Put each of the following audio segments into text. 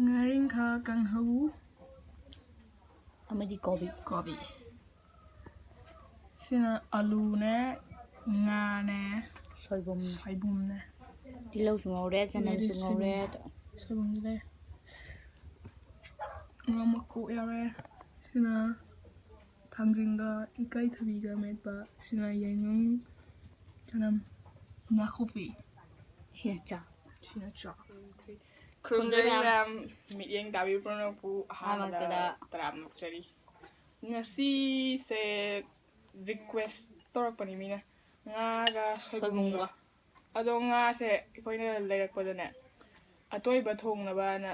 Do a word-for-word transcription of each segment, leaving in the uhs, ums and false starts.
ꯉꯥꯔꯤꯡꯈꯥ ꯀꯥꯡꯍꯧ꯫ ꯑꯃꯗꯤ ꯀꯣꯕꯤ꯫ ꯀꯣꯕꯤ꯫ ꯁꯤꯅ ꯑꯂꯨꯅꯦ, ꯉꯥꯅꯦ, ꯁꯣꯏꯕꯨꯝ꯫ ꯁꯣꯏꯕꯨꯝꯅꯦ꯫ ꯇꯤꯜꯍꯧꯁꯨ ꯉꯧꯔꯦ, ꯆꯅꯝꯁꯨ ꯑꯗꯩꯗꯤ ꯉꯧꯔꯦ꯫ ꯁꯣꯏꯕꯨꯝꯁꯦ ꯂꯩ꯫ ꯉꯥ ꯃꯀꯣꯛ ꯌꯥꯎꯔꯦ꯫ ꯁꯤꯅ ꯊꯥꯡꯖꯤꯡꯒ ꯏꯀꯥꯏꯊꯕꯤꯒ ꯃꯦꯠꯄ꯫ ꯁꯤꯅ ꯌꯥꯏꯉꯪ, ꯆꯅꯝ, ꯅꯥꯀꯨꯞꯄꯤ꯫ ꯁꯤꯅ ꯆꯥꯛ꯫ ꯁꯤꯅ ꯆꯥꯛ꯫ ꯈꯨꯔꯨꯝꯖꯔꯤ ꯃꯌꯥꯝ, ꯃꯤꯠꯌꯦꯡ ꯇꯥꯕꯤꯕ ꯄꯨꯝꯅꯃꯛꯄꯨ ꯑꯍꯥꯟꯕꯗ ꯑꯍꯥꯟꯕꯗ ꯇꯔꯥꯝꯅ ꯑꯣꯛꯆꯔꯤ꯫ ꯉꯁꯤꯁꯦ request ꯇꯧꯔꯛꯄꯅꯤ ꯃꯤꯅ, ꯉꯥꯒ ꯁꯣꯏꯕꯨꯝꯒ꯫ ꯁꯣꯏꯕꯨꯝꯒ꯫ ꯑꯗꯣ ꯉꯥꯁꯦ ꯑꯩꯈꯣꯏꯅ ꯂꯩꯔꯛꯄꯗꯅꯦ, ꯑꯇꯣꯏꯕ ꯊꯣꯡꯅꯕꯅ,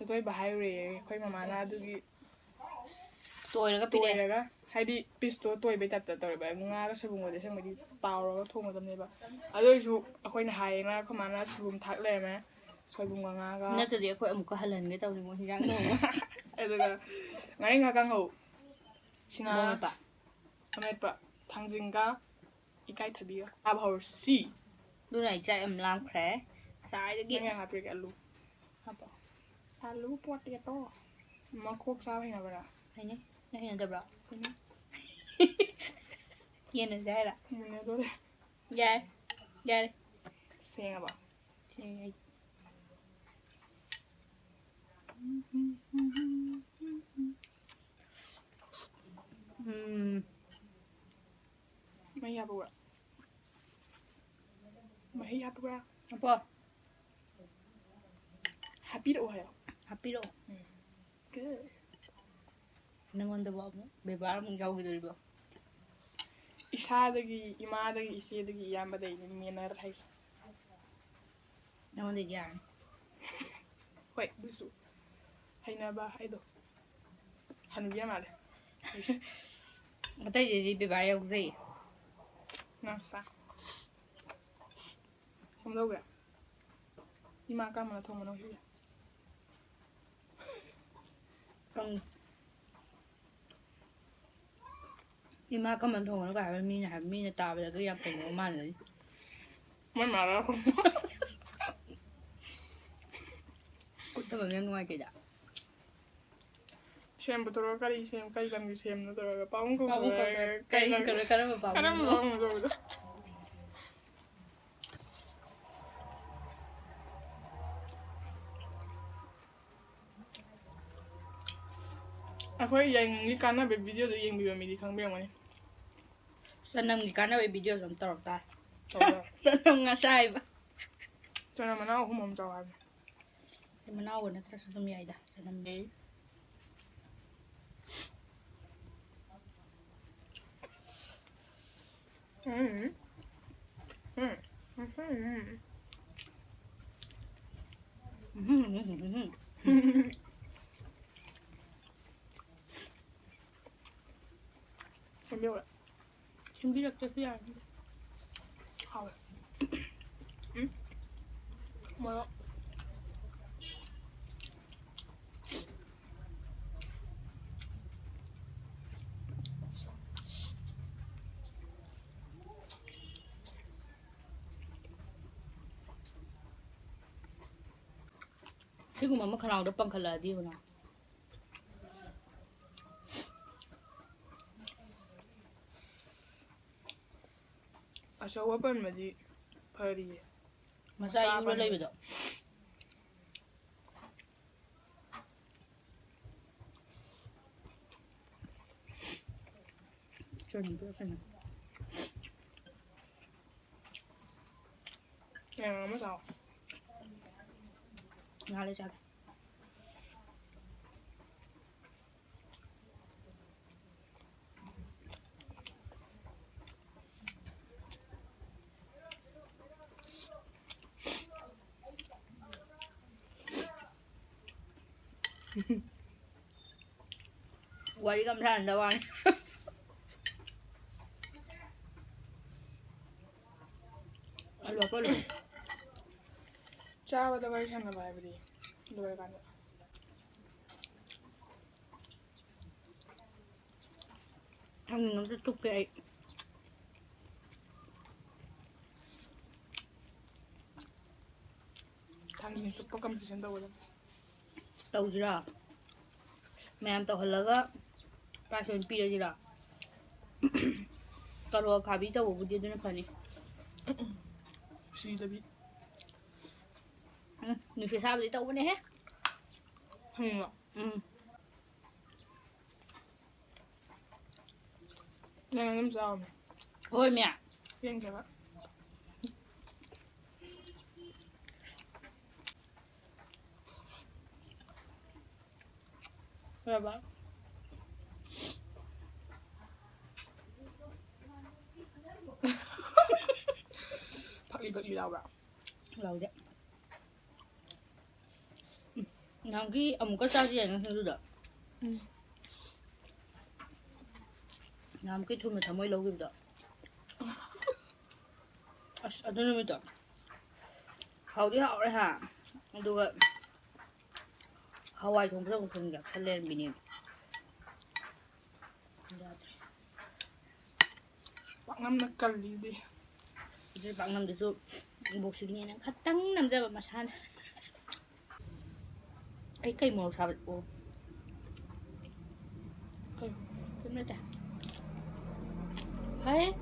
ꯑꯇꯣꯏꯕ ꯍꯥꯏꯔꯨꯔꯦ ꯑꯩꯈꯣꯏ ꯃꯃꯥꯅ꯫ ꯑꯗꯨꯒꯤ ꯇꯣꯏꯔꯒ ꯄꯤꯔꯛꯑꯦ꯫ ꯇꯣꯏꯔꯒ, ꯍꯥꯏꯗꯤ piece ꯇꯣ ꯇꯣꯏꯕꯩ type ꯇ ꯇꯧꯔꯦꯕ꯫ ꯉꯥꯒ ꯁꯣꯏꯕꯨꯝꯒꯗꯤ ꯑꯁꯦꯡꯕꯗꯤ ꯇꯥꯎꯔꯒ ꯊꯣꯡꯒꯗꯕꯅꯦꯕ꯫ ꯑꯗꯨ ꯑꯣꯏꯔꯁꯨ ꯑꯩꯈꯣꯏꯅ ꯍꯥꯏꯌꯦꯅ ꯑꯩꯈꯣꯏ ꯃꯥꯅ ꯁꯣꯏꯕꯨꯝ ꯊꯥꯛ ꯂꯩꯔꯝꯃꯦ꯫ ꯁꯣꯏꯕꯨꯝꯒ ꯉꯥꯒ꯫ ꯅꯠꯇ꯭ꯔꯗꯤ ꯑꯩꯈꯣꯏ ꯑꯃꯨꯛꯀ ꯍꯜꯍꯟꯒꯦ ꯇꯧꯅꯤ ꯃꯣꯏ ꯍꯤꯟꯖꯥꯡ ꯊꯣꯡꯕ꯫ ꯑꯗꯨꯒ ꯉꯥꯔꯤꯡꯈꯥ ꯀꯥꯡꯍꯧ꯫ ꯁꯤꯅ ꯃꯣꯔꯣꯛ ꯃꯦꯠꯄ꯫ ꯑꯃꯦꯠꯄ, ꯊꯥꯡꯖꯤꯡꯒ ꯏꯀꯥꯏꯊꯕꯤꯒ꯫ ꯆꯥꯕ ꯍꯧꯔꯁꯤ꯫ ꯑꯗꯨꯅ ꯑꯩ ꯆꯥꯛ ꯌꯥꯝ ꯂꯥꯝꯈ꯭ꯔꯦ ꯉꯁꯥꯏꯗꯒꯤ꯫ ꯅꯪ ꯌꯥꯝ ꯍꯥꯞꯄꯤꯔꯒꯦ ꯑꯂꯨ꯫ ꯍꯥꯞꯄꯣ꯫ ꯑꯂꯨ ꯄꯣꯇꯦꯇꯣ꯫ ꯃꯈꯣꯛ ꯆꯥꯕ ꯍꯩꯅꯕ꯭ꯔꯥ? ꯍꯩꯅꯩ꯫ ꯅꯪ ꯍꯩꯅꯗꯕ꯭ꯔꯣ? ꯍꯩꯅꯩ꯫ ꯌꯦꯟꯅꯁꯦ ꯍꯥꯏꯔ? ꯃꯨꯟꯅꯗꯣꯔꯦ꯫ ꯌꯥꯔꯦ꯫ ꯌꯥꯔꯦ꯫ ꯁꯦꯡꯉꯕ? ꯁꯦꯡꯉꯦ꯫ ꯎꯝ꯫ ꯃꯍꯤ ꯍꯥꯞꯄꯛꯎꯔꯥ? ꯃꯍꯤ ꯍꯥꯞꯄꯛꯎꯔꯥ? ꯍꯥꯞꯄꯣ꯫ ꯍꯥꯞꯄꯤꯔꯛꯑꯣ ꯍꯥꯏꯌꯣ꯫ ꯍꯥꯞꯄꯤꯔꯛꯑꯣ꯫ Good. ꯅꯪꯉꯣꯟꯗꯕꯨ ꯑꯃꯨꯛ ꯕꯦꯕꯥꯔ ꯑꯃꯨꯛ ꯌꯥꯎꯈꯤꯗꯣꯔꯤꯕꯣ? ꯏꯁꯥꯗꯒꯤ, ꯏꯃꯥꯗꯒꯤ, ꯏꯆꯦꯗꯒꯤ, ꯏꯌꯥꯝꯕꯗꯒꯤꯅꯦ manner ꯍꯥꯏꯁꯦ꯫ ꯅꯉꯣꯟꯗꯒꯤ ꯌꯥꯔꯅꯤ꯫ ꯍꯣꯏ, ꯑꯗꯨꯁꯨ ꯍꯩꯅꯕ ꯍꯥꯏꯗꯣ꯫ ꯍꯅꯨꯕꯤ ꯌꯥꯝ ꯃꯥꯜꯂꯦ꯫ ꯑꯩꯁꯦ꯫ ꯑꯇꯩꯗꯩꯗꯤ ꯕꯦꯕꯥꯔ ꯌꯥꯎꯖꯩ꯫ ꯅꯪ ꯆꯥ꯫ ꯀꯝꯗꯧꯒꯦ? ꯏꯃꯥ ꯀꯔꯝꯕꯅ ꯊꯣꯡꯕꯅꯣ ꯁꯤꯁꯦ? ꯈꯪꯗꯦ꯫ ꯏꯃꯥ ꯀꯃꯟ ꯊꯣꯡꯕꯅꯣ ꯀꯥꯏ ꯍꯥꯏꯕ ꯃꯤꯅ ꯍꯥꯏꯕ, ꯃꯤꯅ ꯇꯥꯕꯗ ꯑꯗꯨ ꯌꯥꯝ ꯐꯩꯅꯕ ꯃꯥꯟꯅꯔꯤ꯫ ꯃꯣꯏ ꯃꯥꯔꯣ? ꯈꯨꯠ ꯌꯥꯝ ꯅꯨꯡꯉꯥꯏꯇꯦꯗ꯫ ꯁꯦꯝ ꯄꯨꯊꯣꯔꯛꯑꯣ꯫ ꯀꯔꯤ ꯁꯦꯝ, ꯀꯔꯤ ꯂꯝꯒꯤ ꯁꯦꯝꯅꯣ ꯇꯧꯔꯒ ꯄꯥꯕꯨꯡ ꯄꯥꯕꯨꯡ ꯀꯧꯊꯣꯔꯛꯑꯒ ꯀꯧꯊꯣꯔꯛꯑꯒ ꯀꯔꯤ ꯀꯔꯝꯕ ꯄꯥꯕꯨꯡꯅꯣ? ꯀꯔꯝꯕ ꯄꯥꯕꯨꯡꯅꯣ ꯇꯧꯕꯗꯣ꯫ ꯑꯩꯈꯣꯏ ꯌꯥꯏꯉꯪꯒꯤ ꯀꯥꯟꯅꯕ ꯚꯤꯗꯤꯑꯣꯗꯣ ꯌꯦꯡꯕꯤꯕ ꯃꯤꯗꯤ ꯈꯪꯕꯤꯔꯝꯒꯅꯤ꯫ ꯆꯅꯝꯒꯤ ꯀꯥꯟꯅꯕ ꯚꯤꯗꯤꯑꯣꯁꯨ ꯑꯗꯨꯝ ꯇꯧꯔꯛ ꯇꯥꯔꯦ꯫ ꯇꯧꯕ꯭ꯔꯥ? ꯆꯅꯝ ꯉꯁꯥꯏꯕ꯫ ꯆꯅꯝ ꯃꯅꯥ ꯑꯍꯨꯝ ꯑꯃ ꯆꯥꯎ ꯍꯥꯏꯕꯅꯦ꯫ ꯃꯅꯥꯎꯕ ꯅꯠꯇ꯭ꯔꯁꯨ ꯑꯗꯨꯝ ꯌꯥꯏꯗ ꯆꯅꯝ꯫ ꯎꯝ꯫ ꯎꯝ꯫ ꯎꯝ꯫ ꯎꯝ, ꯎꯝ, ꯎꯝ, ꯎꯝ꯫ ꯁꯦꯝꯕꯤꯔꯛꯑꯣ꯫ ꯁꯦꯝꯕꯤꯔꯛꯇ꯭ꯔꯁꯨ ꯌꯥꯔꯅꯤ꯫ ꯍꯥꯎꯋꯦ꯫ ꯎꯝ꯫ ꯃꯣꯔꯣꯛ꯫ ꯁꯤꯒꯨꯝꯕ ꯑꯃ ꯈꯅꯥꯎꯗ ꯄꯪꯈꯠꯂꯛꯑꯗꯤ ꯌꯦꯡꯉꯨꯅ꯫ ꯑꯆꯧꯕ ꯄꯟꯕꯗꯤ ꯐꯔꯤꯌꯦ꯫ ꯃꯆꯥ ꯃꯆꯥ ꯌꯨꯔ ꯄꯟꯕꯗꯤ꯫ ꯂꯩꯕꯗꯣ꯫ ꯀꯩꯅꯣ ꯄꯤꯔꯛꯀꯅꯤ꯫ ꯌꯥꯝ ꯑꯃ ꯆꯥꯎ꯫ ꯉꯥ ꯂꯩ ꯆꯥꯒꯦ꯫ ꯋꯥꯔꯤꯒ ꯑꯝ ꯁꯥꯟꯅꯗꯕ ꯋꯥꯅꯤ꯫ ꯑꯂꯨ ꯍꯥꯞꯄ ꯑꯂꯨ꯫ ꯆꯥꯕꯗ ꯋꯥꯔꯤ ꯁꯥꯟꯅꯕ ꯍꯥꯏꯕꯗꯤ ꯂꯣꯏꯔꯀꯥꯟꯗ꯫ ꯊꯥꯡꯖꯤꯡ ꯑꯝꯇ ꯇꯨꯞꯀꯦ ꯑꯩ꯫ ꯊꯥꯡꯖꯤꯡ ꯇꯨꯞꯄ competition ꯇꯧꯒꯗꯕ꯫ ꯇꯧꯁꯤꯔꯥ? ꯃꯌꯥꯝ ꯇꯧꯍꯜꯂꯒ prize ꯑꯣꯏꯅ ꯄꯤꯔꯁꯤꯔꯥ? ꯀꯔꯣ ꯑꯈꯥꯕꯤ ꯇꯧꯕꯕꯨꯗꯤ ꯑꯗꯨꯅ ꯐꯅꯤ꯫ ꯁꯤꯗꯕꯤ꯫ ꯎꯝ, ꯅꯨꯡꯁꯤꯠ ꯑꯁꯥꯕꯗꯤ ꯇꯧꯕꯅꯦꯍꯦ꯫ ꯈꯪꯉꯤꯕ? ꯎꯝ꯫ ꯅꯪ ꯑꯗꯨꯝ ꯆꯥꯎꯅꯦ꯫ ꯍꯣꯏ, ꯃꯌꯥ꯫ ꯄꯦꯟꯈ꯭ꯔꯦꯕ꯫ ꯈꯔꯕ? ꯐꯛꯂꯤ ꯐꯛꯂꯤ ꯂꯥꯎꯕ꯭ꯔꯥ? ꯂꯥꯎꯗꯦ꯫ ꯎꯝ, ꯅꯍꯥꯟꯒꯤ ꯑꯃꯨꯛꯀ ꯆꯥꯁꯤ ꯌꯥꯏꯅ ꯁꯤꯡꯖꯨꯗꯣ꯫ ꯎꯝ꯫ ꯅꯍꯥꯟꯃꯨꯛꯀꯤ ꯊꯨꯝꯅ ꯊꯃꯣꯏ ꯂꯧꯈꯤꯕꯗꯣ꯫ ꯑꯁ, ꯑꯗꯨ ꯅꯨꯃꯤꯠꯇꯣ ꯍꯥꯎꯗꯤ ꯍꯥꯎꯔꯦ ꯍꯥ꯫ ꯑꯗꯨꯒ ꯍꯋꯥꯏ ꯊꯣꯡꯕꯗ ꯑꯃꯨꯛ ꯊꯨꯝ ꯌꯥꯛꯁꯜ ꯂꯩꯔꯝꯕꯤꯅꯦ꯫ ꯌꯥꯗ꯭ꯔꯦ꯫ ꯄꯥꯛꯅꯝꯅ ꯀꯜꯂꯤꯗꯤ꯫ ꯑꯗꯨ ꯄꯥꯛꯅꯝꯗꯨꯁꯨ ꯏꯕꯣꯛꯁꯤꯒꯤꯅꯦꯅ ꯈꯇꯪ ꯅꯝꯖꯕ ꯃꯁꯥꯅ꯫ ꯑꯩ ꯀꯩ ꯃꯣꯔꯣꯛ ꯁꯥꯕ? ꯑꯣ꯫ ꯀꯩ? ꯀꯩꯝ ꯅꯠꯇꯦ꯫ ꯍꯩ꯫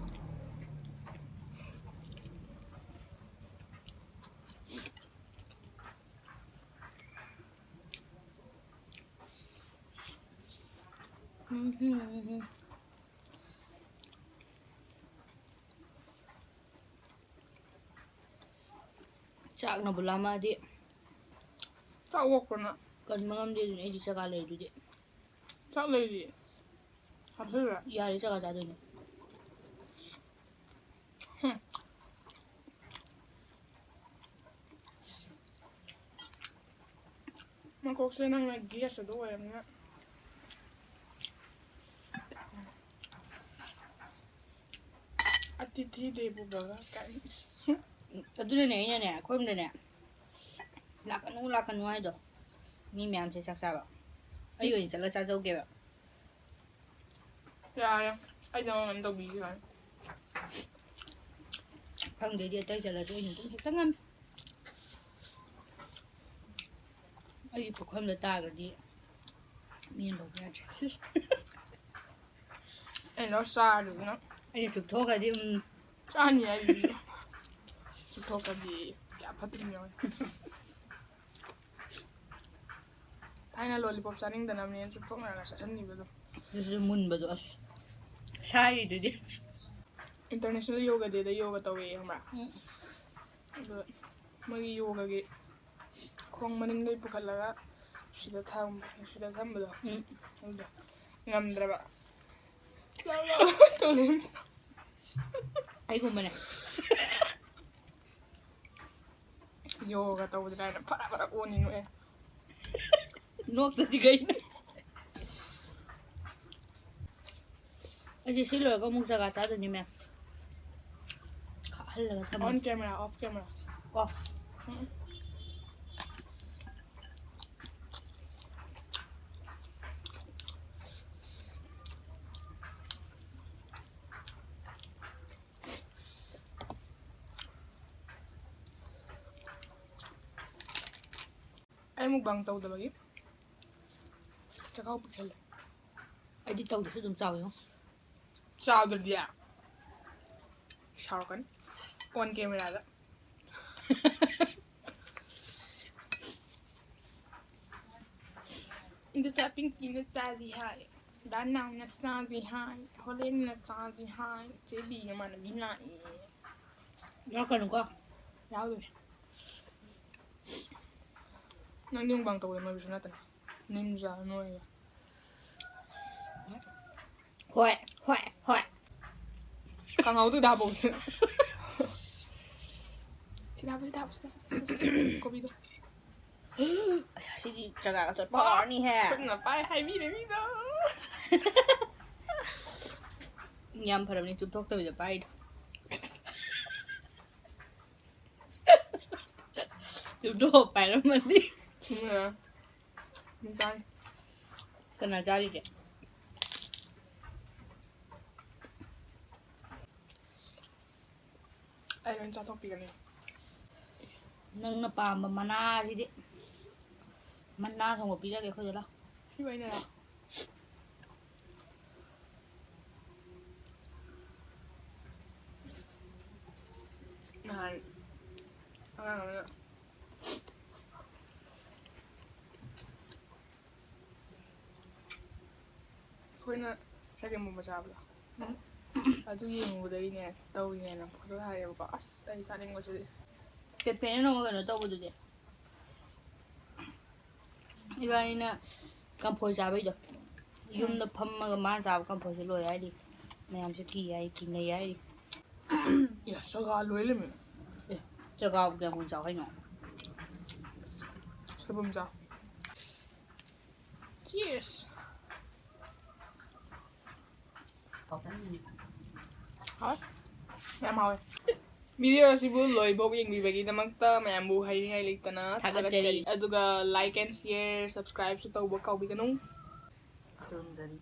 ꯎꯝ, ꯎꯝ, ꯎꯝ, ꯎꯝ꯫ ꯆꯥꯛꯅꯕꯨ ꯂꯥꯝꯃꯛꯑꯗꯤ ꯆꯥꯛ ꯑꯣꯛꯄ꯭ꯔꯣ ꯅꯪ? ꯀꯟꯕ ꯉꯝꯗꯦ ꯑꯗꯨꯅꯤ, ꯑꯩꯗꯤ ꯆꯒꯥ ꯂꯩꯔꯤꯗꯨꯗꯤ꯫ ꯆꯥꯛ ꯂꯩꯔꯤ꯫ ꯍꯥꯞꯆꯤꯜꯂꯨꯔꯥ? ꯌꯥꯔꯦ, ꯆꯒꯥ ꯆꯥꯗꯣꯏꯅꯦ꯫ ꯍꯨꯝ꯫ ꯃꯀꯣꯛꯁꯦ ꯅꯪꯅ ꯒꯦꯁ ꯑꯗꯨ ꯑꯣꯏꯔꯕꯅꯤꯅ꯫ ꯑꯇꯤꯊꯤ ꯗꯦꯕꯨ ꯚꯕ ꯀꯥꯏ꯫ ꯑꯗꯨꯅꯅꯦ ꯑꯩꯅꯅꯦ ꯑꯩꯈꯣꯏꯔꯣꯝꯗꯅꯦ ꯂꯥꯛꯀꯅꯨ, ꯂꯥꯛꯀꯅꯨ ꯍꯥꯏꯗꯣ꯫ ꯃꯤ ꯃꯌꯥꯝꯁꯦ ꯆꯥꯛ ꯆꯥꯕ꯫ ꯑꯩ ꯑꯣꯏꯅ ꯆꯠꯂ ꯆꯥꯖꯧꯒꯦꯕ꯫ ꯌꯥꯔꯦ꯫ ꯑꯩ ꯅꯉꯣꯟꯗ ꯑꯗꯨꯝ ꯇꯧꯕꯤꯒꯦ ꯌꯥꯅꯤ꯫ ꯈꯪꯗꯦꯗꯤ ꯑꯇꯩ ꯆꯠꯂꯁꯨ ꯑꯩꯅ ꯑꯗꯨꯝ ꯍꯦꯛꯇ ꯉꯝꯃꯤ꯫ ꯑꯩꯒꯤ ꯄꯨꯈꯝꯗ ꯇꯥꯈ꯭ꯔꯗꯤ ꯃꯤꯅ ꯂꯧꯕ ꯌꯥꯗ꯭ꯔꯦ꯫ ꯁꯤꯁ꯫ ꯑꯩꯅ ꯂꯧꯔ ꯆꯥꯔꯗꯨꯕꯨ ꯅꯪ꯫ ꯑꯩꯅ ꯆꯨꯞꯊꯣꯛꯈ꯭ꯔꯗꯤ ꯎꯝ꯫ ꯆꯥꯅꯤ ꯍꯥꯏꯗꯨꯗꯤ꯫ ꯆꯨꯞꯊꯣꯛꯈ꯭ꯔꯗꯤ ꯀꯌꯥ ꯐꯠꯇ꯭ꯔꯤꯅꯣ ꯌꯦꯡꯉꯣ꯫ ꯊꯥꯏꯅ ꯂꯣꯂꯤꯄꯣꯞ ꯆꯥꯅꯤꯡꯗꯅꯕꯅꯦꯅ ꯆꯨꯞꯊꯣꯛꯅꯔꯒ ꯆꯥꯁꯟꯈꯤꯕꯗꯣ꯫ ꯑꯗꯨꯁꯨ ꯃꯨꯟꯕꯗꯣ ꯑꯁ꯫ ꯁꯥꯏꯔꯤꯗꯨꯗꯤ꯫ ꯏꯟꯇꯔꯅꯦꯁꯅꯦꯜ ꯌꯣꯒ ꯗꯦꯗ ꯌꯣꯒ ꯇꯧꯋꯦ ꯈꯪꯕ꯭ꯔꯥ? ꯎꯝ꯫ ꯑꯗꯣ ꯃꯣꯏꯒꯤ ꯌꯣꯒꯒꯤ ꯈꯣꯡ ꯃꯅꯤꯡꯗꯩ ꯄꯨꯈꯠꯂꯒ ꯁꯤꯗ ꯊꯝ-, ꯁꯤꯗ ꯊꯝꯕꯗꯣ꯫ ꯎꯝ꯫ ꯑꯗꯨꯗꯣ ꯉꯝꯗ꯭ꯔꯕ꯫ ꯇꯣꯂꯦꯝ꯫ ꯑꯩꯒꯨꯝꯕꯅꯦ꯫ ꯌꯣꯒ ꯇꯧꯕꯗꯤ ꯂꯥꯏꯅ ꯐꯔꯥ ꯐꯔꯥ ꯑꯣꯟꯅꯤ ꯅꯣꯛꯑꯦ꯫ ꯅꯣꯛꯇꯗꯤ ꯀꯩꯅꯣ? ꯑꯩꯁꯦ ꯁꯤ ꯂꯣꯏꯔꯒ ꯑꯃꯨꯛ ꯖꯒꯥ ꯆꯥꯗꯣꯏꯅꯤ ꯃꯦꯝ꯫ ꯈꯥꯛꯍꯜꯂꯒ ꯊꯝꯃꯣ꯫ On camera, off camera? Off꯫ ꯑꯩ ꯃꯨꯛꯕꯥꯡ ꯇꯧꯗꯕꯒꯤ ꯆꯈꯥꯎ ꯄꯤꯛꯁꯜꯂꯦ꯫ ꯑꯩꯗꯤ ꯇꯧꯗ꯭ꯔꯁꯨ ꯑꯗꯨꯝ ꯆꯥꯎꯋꯦꯉꯣ꯫ ꯆꯥꯎꯗ꯭ꯔꯗꯤ ꯁꯥꯎꯔꯛꯀꯅꯤ꯫ On camera ꯗ꯫ ꯏꯟꯗꯣꯆꯥ ꯄꯤꯡꯀꯤꯅ ꯆꯥꯁꯤ ꯍꯥꯏ꯫ ꯗꯥ ꯅꯥꯎꯅ ꯆꯥꯁꯤ ꯍꯥꯏ꯫ ꯍꯣꯂꯦꯟꯅ ꯆꯥꯁꯤ ꯍꯥꯏ꯫ ꯆꯦ ꯕꯤ ꯃꯃꯥꯟꯅꯕꯤ ꯂꯥꯛꯑꯦ꯫ ꯌꯥꯎꯔꯛꯀꯅꯨꯀꯣ꯫ ꯌꯥꯎꯗꯣꯏꯅꯦ꯫ ꯅꯪꯗꯤ ꯃꯨꯛꯕꯥꯡ ꯇꯧꯕꯗ ꯅꯣꯏꯕꯁꯨ ꯅꯠꯇꯅ꯫ ꯅꯤꯝꯖꯥ ꯅꯣꯏꯒ꯫ ꯍꯣꯏ ꯍꯣꯏ ꯍꯣꯏ꯫ ꯈꯪꯍꯧꯗꯣꯏꯗ ꯍꯥꯞꯄꯧ꯫ ꯁꯤꯗ ꯍꯥꯞꯄꯣ, ꯁꯤꯗ ꯍꯥꯞꯄꯣ, ꯁꯤꯗ ꯍꯥꯞꯄꯣ, ꯁꯤꯗ ꯍꯥꯞꯄꯣ꯫ ꯀꯣꯕꯤꯗꯣ꯫ ꯑꯌꯥ, ꯁꯤꯗꯤ ꯖꯒꯥꯒ ꯆꯣꯠꯄ ꯍꯧꯔꯅꯤꯍꯦ꯫ ꯈꯨꯠꯅ ꯄꯥꯏ ꯍꯥꯏꯕꯤꯔꯦ ꯃꯤꯗꯣ꯫ ꯌꯥꯝ ꯐꯔꯕꯅꯤ ꯆꯨꯞꯊꯣꯛꯇꯕꯤꯗ ꯄꯥꯏꯔꯤꯗꯣ꯫ ꯆꯨꯞꯊꯣꯛꯑ ꯄꯥꯏꯔꯝꯃꯗꯤ꯫ ꯎꯝ꯫ ꯆꯥꯏ꯫ ꯀꯅꯥ ꯆꯥꯔꯤꯒꯦ? ꯑꯩ ꯂꯣꯏ ꯆꯥꯊꯣꯛꯄꯤꯒꯅꯤ꯫ ꯅꯪꯅ ꯄꯥꯝꯕ ꯃꯅꯥꯁꯤꯗꯤ꯫ ꯃꯅꯥ ꯊꯣꯡꯕ ꯄꯤꯖꯒꯦ ꯑꯩꯈꯣꯏꯗ ꯂꯥꯎ꯫ ꯁꯤ ꯑꯣꯏꯅ ꯂꯥꯎ꯫ ꯅꯍꯥꯟ ꯑꯉꯥꯡ ꯑꯃꯅ ꯑꯩꯈꯣꯏꯅ ꯆꯒꯦꯝ ꯄꯣꯝꯕ ꯆꯥꯕꯗꯣ, ꯑꯗꯨ ꯌꯦꯡꯉꯨꯕꯗꯒꯤꯅꯦ ꯇꯧꯔꯤꯅꯦꯅ ꯐꯣꯇꯣ ꯊꯥꯔꯛꯑꯦꯕꯀꯣ꯫ ꯑꯁ, ꯑꯩ ꯆꯥꯅꯤꯡꯕꯁꯤꯗꯤ꯫ ꯄꯦꯄꯦꯅ ꯅꯣꯡꯃ ꯀꯩꯅꯣ ꯇꯧꯕꯗꯨꯗꯤ, ꯏꯕꯥꯅꯤꯅ ꯀꯝꯐꯣꯏ ꯆꯥꯕꯩꯗꯣ, ꯌꯨꯝꯗ ꯐꯝꯃꯒ ꯃꯥꯅ ꯆꯥꯕ ꯀꯝꯐꯣꯏꯁꯦ ꯂꯣꯏ ꯍꯥꯏꯔꯤ꯫ ꯃꯌꯥꯝꯁꯦ ꯀꯤ ꯍꯥꯏ, ꯀꯤꯅꯩ ꯍꯥꯏꯔꯤ꯫ ꯑꯦ, ꯆꯒꯥ ꯂꯣꯏ ꯂꯩꯔꯝꯃꯦ꯫ ꯑꯦ, ꯆꯒꯥꯕꯨ ꯀꯌꯥꯝ ꯀꯨꯏꯅ ꯆꯥꯎ ꯍꯥꯏꯅꯣ? ꯁꯣꯏꯕꯨꯝ ꯆꯥꯎ꯫ Cheers꯫ ꯍꯥꯎꯋꯦ꯫ ꯌꯥꯝ ꯍꯥꯎꯋꯦ꯫ ꯚꯤꯗꯤꯑꯣ ꯑꯁꯤꯕꯨ ꯂꯣꯏꯐꯥꯎ ꯌꯦꯡꯕꯤꯕꯒꯤꯗꯃꯛꯇ ꯃꯌꯥꯝꯕꯨ ꯍꯥꯏꯅꯤꯡꯉꯥꯏ ꯂꯩꯇꯅ ꯊꯥꯒꯠꯆꯔꯤ꯫ ꯊꯥꯒꯠꯆꯔꯤ꯫ ꯑꯗꯨꯒ like and share, subscribeꯁꯨ ꯇꯧꯕ ꯀꯥꯎꯕꯤꯒꯅꯨ꯫ ꯈꯨꯔꯨꯝꯖꯔꯤ꯫